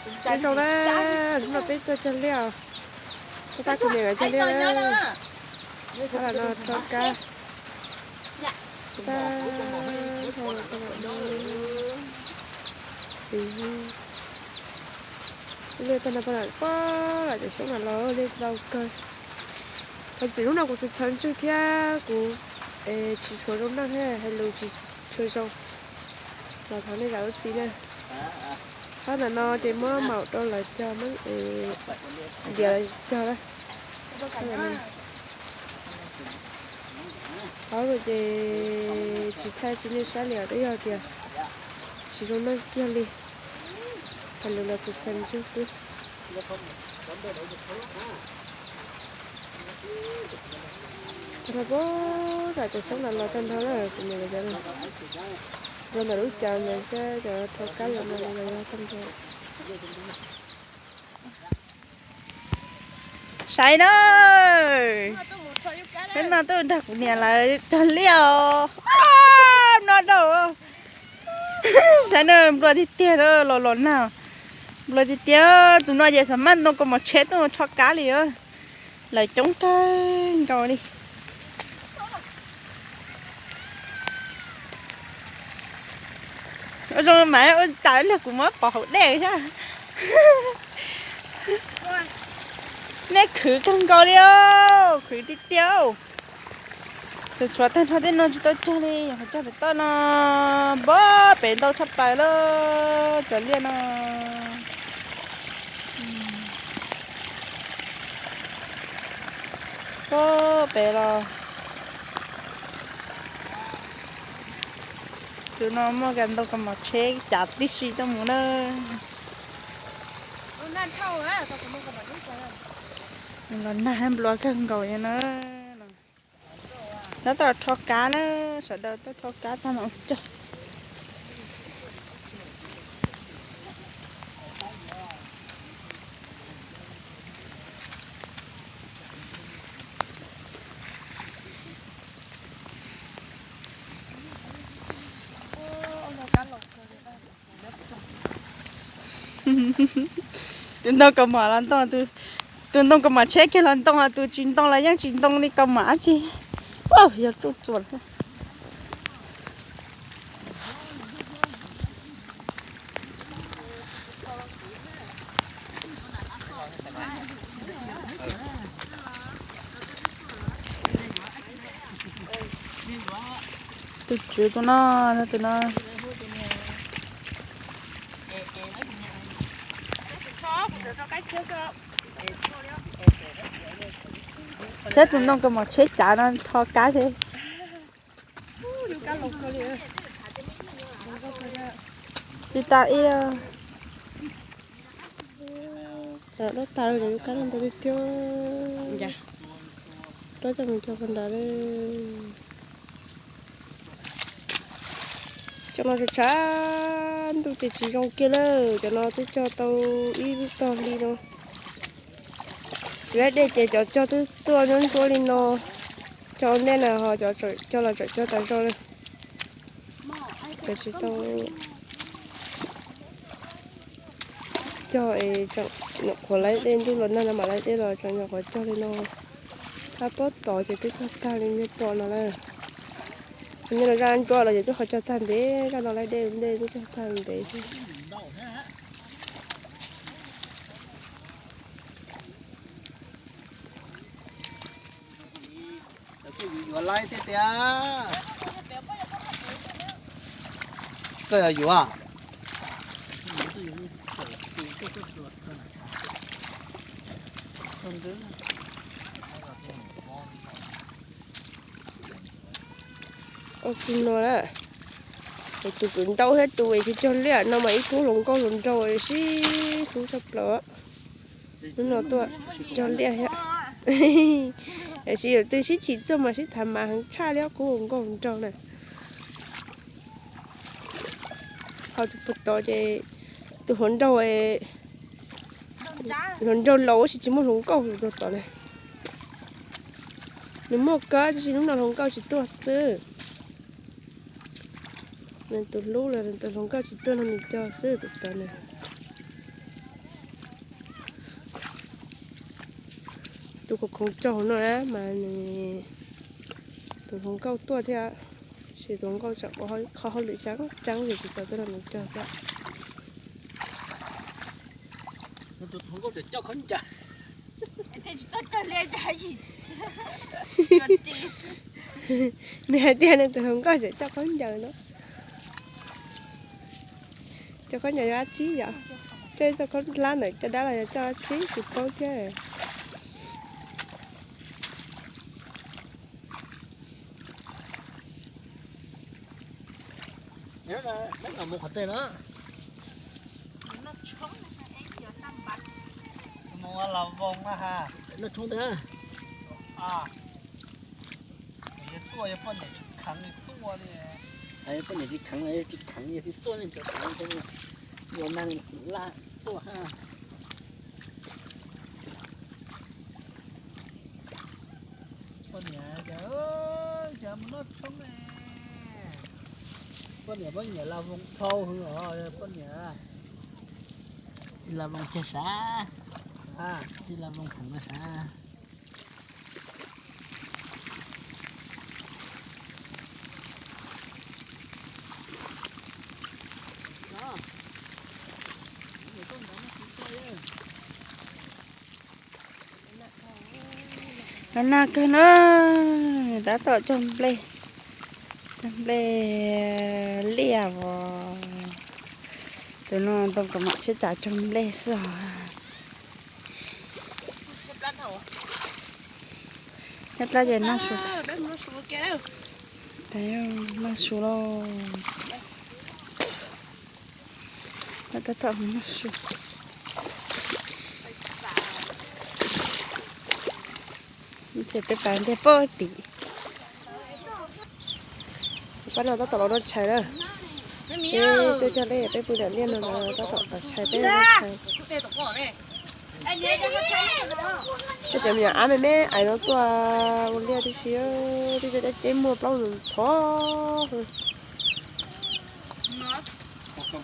Nyob zoo na, hnub no peb tuaj cog liaj os. Peb pab kuv niam lawv cog liaj na. Pab los no rho kab. Tag nrho rau no. Liaj tag nrho pab lam, pab lam cov xyoob no los liaj ntau kawg. Thov txim hnub no kuv txhaws txhaws ntswg thiab kuv tsis tshuav zoo neej thiab hais lus tsis tshua zoo. Los thov nej zam lub txim na. Qhov ntawm no ces muab maum rau lawv cog, muab diav lawv cog na. Qhov no ces tsis thaij tsis nej saib li os, twb yog tias tsis zoo neej kiag li. Hais lus los txhaws txhaws ntswg xwb. Tag nrho pab lam cov xyoob no los tag nrho na, kuv niam lawv cov no. Los ntawm lub cav ntawd thiab cov rho kab los no los yog tag nrho. Saib na, peb no tuaj nrog kuv niam lawv cog liaj os. No dhau. Saib na, nplua tiag tiag, los los nag. Nplua tiag tiag, tus no ces xam maj ntoo kaus mom tsheb tuaj rho kab li. Lawv coob kawg nkaus li. Ua zoo mas ua cas liag kuv muab pov hauv dej thiab. Nej khwv kawg nkaus li os, khwv tiag tiag. Tus tshuav tag nrho tej no tsis tau cog li, qhov cog pem toj no, npab pem ntau tshaj plaws lawm, cov liaj no. Npab pem los. Tus no muaj ntoo kaus mom tsheb cav tib si tuaj mus na. Los nag nplua kawg nkaus li na. Tab tom rho kab na, sawv daws tuaj rho kab tag mam cog. Tus ntoo kaus mom los ntoo, tus ntoo kaus mom tsheb kiag los ntoo, tus tsis ntoo los yeej tsis ntoo li kaus mom dab tsi. Yog tsuj txuas. Tus tswv tus no, tus no. Saib tus ntoo kaus mom tsheb cav no rho kab thiab. Tsis tas ib. Dab tas yus kab ntau tiag tiag. Rov coj mus cog pog nrad. Cov no tshav tshav ntuj ces tsis zoo kiag lawm, cov no twb cog tau ib lub tog hli no. Tsis laib dej ces cov cog twb tuaj ntsuab ntsuab li no. Cog ua ntej na ho cov cog los tseem cog tas zog li. Cov tsis tau cog es tseem nyuam qhuav laib dej, ntuj los nag no mam laib dej los tseem nyuam qhuav cog li no. Thab pob tod ces twb cog tag li nyob pom no lawm. Nyob rau zaj ntsuab los ces twb ho cog tag ntev, zaj no laib dej ua ntej twb cog tag ntev thiab. Yuav laib tiag tiag. Koj yuav yuav. Tus no na, tus kwv ntau thiab tus es cog liaj no mas ib khub hluas nkauj hluas nraug sib hlub tshaj plaws. Hnub no tuaj cog liaj thiab. Tiam sis yog twg sib chim tuaj mas sib tham mas heev tshaj li ob khub hluas nkauj hluas nraug na. Ho tus puag tod ces tus hluas nraug, hluas nraug laus tab sis tsis muaj hluas nkauj tus puag tod na. Nws muaj kab tab sis hnub no hluas nkauj tsis tuaj xwb. Nws tus hlub los nws tus hluas nkauj tsis tuaj no nws cog xwb tus tod na. Tus khoom khoom tsaug no na mas nws, tus hluas nkauj tuaj thiab, sis tus hluas nkauj tsam ua qhov hauj lwm tseeb tseeb ces tsis tau tuaj nrog nws cog thiab. Tus hluas nkauj tseem coj khaub ncaws. Nws hais tias nws tus hluas nkauj tseem coj khaub ncaws no. Coj khaub ncaws yog dab tsi yom? Coj ib txoj khaub hlab ntawm caj dab los yog coj dab tsi tsis paub thiab. Peb mus qhov twg no? Mus ua las voos na ha. Noj tshoob ntag. Yog tuaj yog poj niam tsis kheev li tuaj li. Poj niam tsis kheev li, tsis kheev li tsis tuaj li, ua neeg xwm laj tuaj ha. Poj niam, cas mus noj tshoob ne. Poj niam poj niam las voos dhau hwv os poj niam. Tsis las voos kiag sav, tsis las voos khoom na sav. Los nag kawg na, tab tom cog nplej, cog nplej liaj os. Tus no ntoo kav mam tsheb tsav cog nplej xwb os. Nyob dlab ces noj su, noj su lauj. Tab tom noj su. Ces tej pas ntiag pog tim. Pab no tab tom los noj tshais na. Peb tuaj cog nplej, peb pw nram liaj no tab tom tov tshais, peb noj tshais. Tej cov me nyuam ab me me ais no tuaj ua liaj tib si, tej cov dab ceb muag plaub ntxhov. Tab tom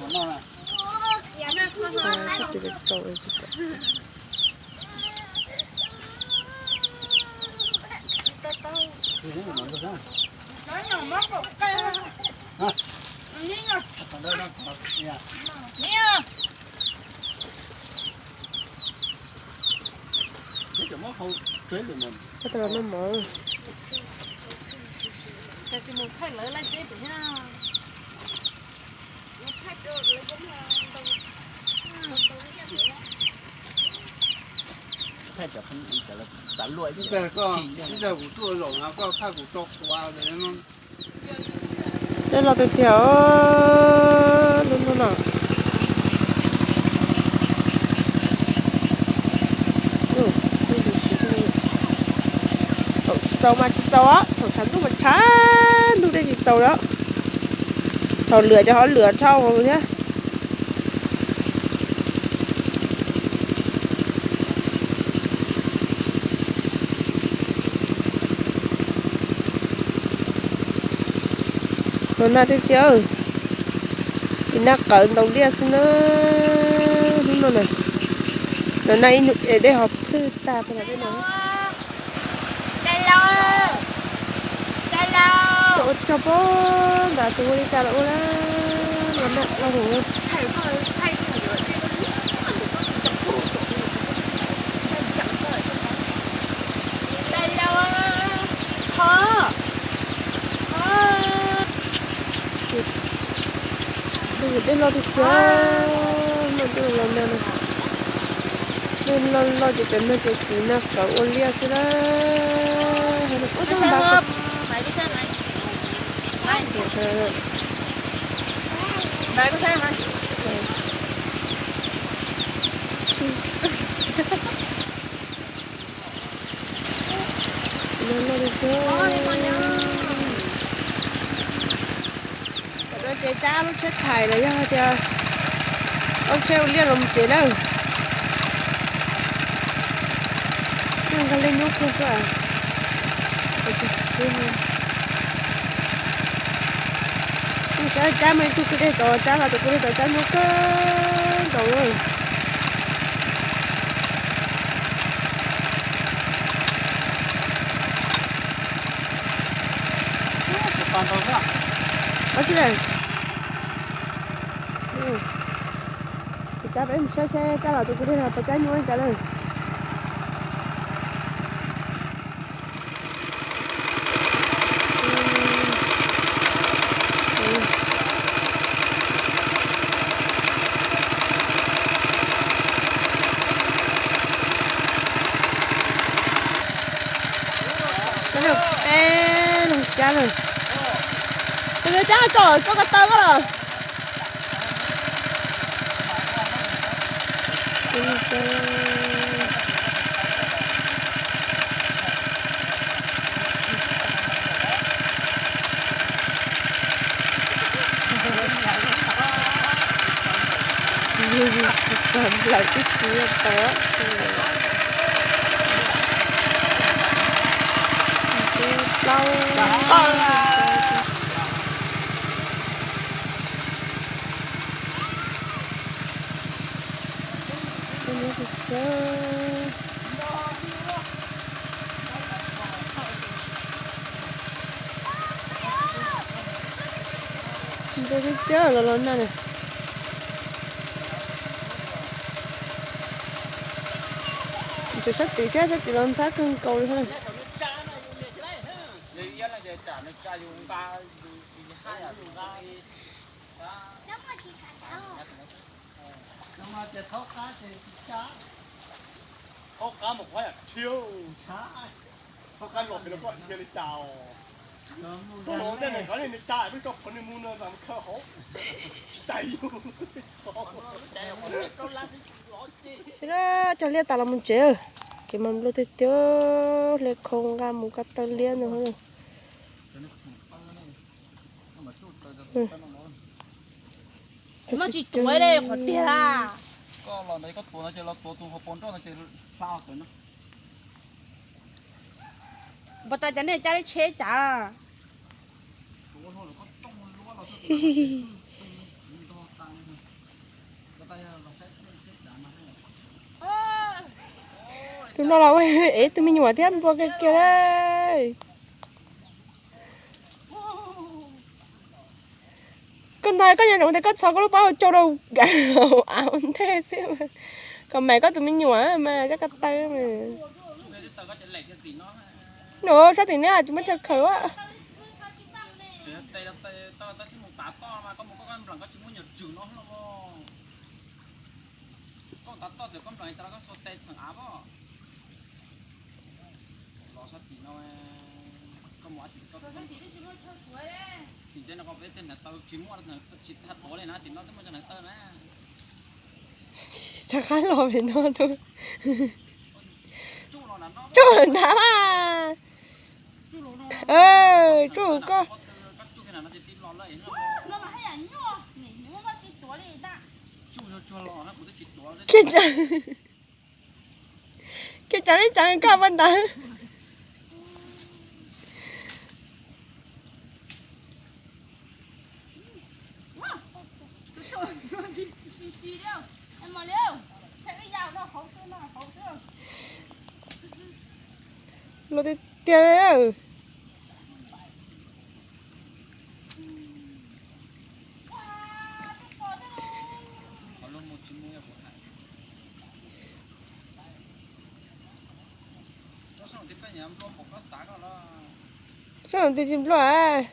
los noj mov. Ib tag kuv tuaj zaum no koj thaj kuv tso quav. Dej los tiag tiag, lub hnub no. Thaum tsis txaus mas tsis txaus os, thaum tshav ntuj mas tshav ntuj dej tsis txaus li. Thaum lwam ces ho lwam dhau thiab. Los nag tiag tiag, ib nag qawv ntaus liaj xwb na. Hnub no na, los nag ib nus es dej ho plhwg tag pem no. Ua tsaug pob nrad tus ua li cas los ua na, los nag dhau hwv. Dej los tiag tiag, los nag, dej los loj ces cov nag ces tiv nag qawv ua liaj xwb na. Tam no ces cab lub tsheb thais los yog tias lub tsheb ua liaj los mus tsev na. Nyob nqaij liaj nyuaj kawg xwb. Cab cab mas ib tug kwj deg tod cab los tus kwj deg tod cab nyuaj kawg nkaus. Ob tsi lawm. Ces kab peb mus saib seb kab los tus twg li no puas kab nyuaj li cas lawm. Peb lug cab lawm. Tus twg cab tso, tso ko taw ko los. Lawv twb siv tau plaub. Nte thiab cab los los nag na. Tus sab tid thiab sab tid los ntxhab kawg nkaus li. Cog liab tas los mus tsev, kev mas nplooj tiag tiag, hle khau nqa mus ko taw liab ntag. Muab tsis tuav li qhov tiag. Npau taws cov nej cab lub tsheb cas. Tus no los ev tus me nyuam thiab npua kiag kiag li. Koj ntag, koj nco ntsoov tias koj txhos koj lub pob hau cau rau av ua ntej xwb, kom mam koj tus me nyuam mas coj ko taw mas. Nov sab tim neb tsis muaj chaw khaws a. Tsis qab los pem no. Tsuj lawm nrad mas. Tsuj koj. Kev tsav, kev tsav li cas koj poj nrad. Los tiag tiag li. Sab nti tsis nplua a.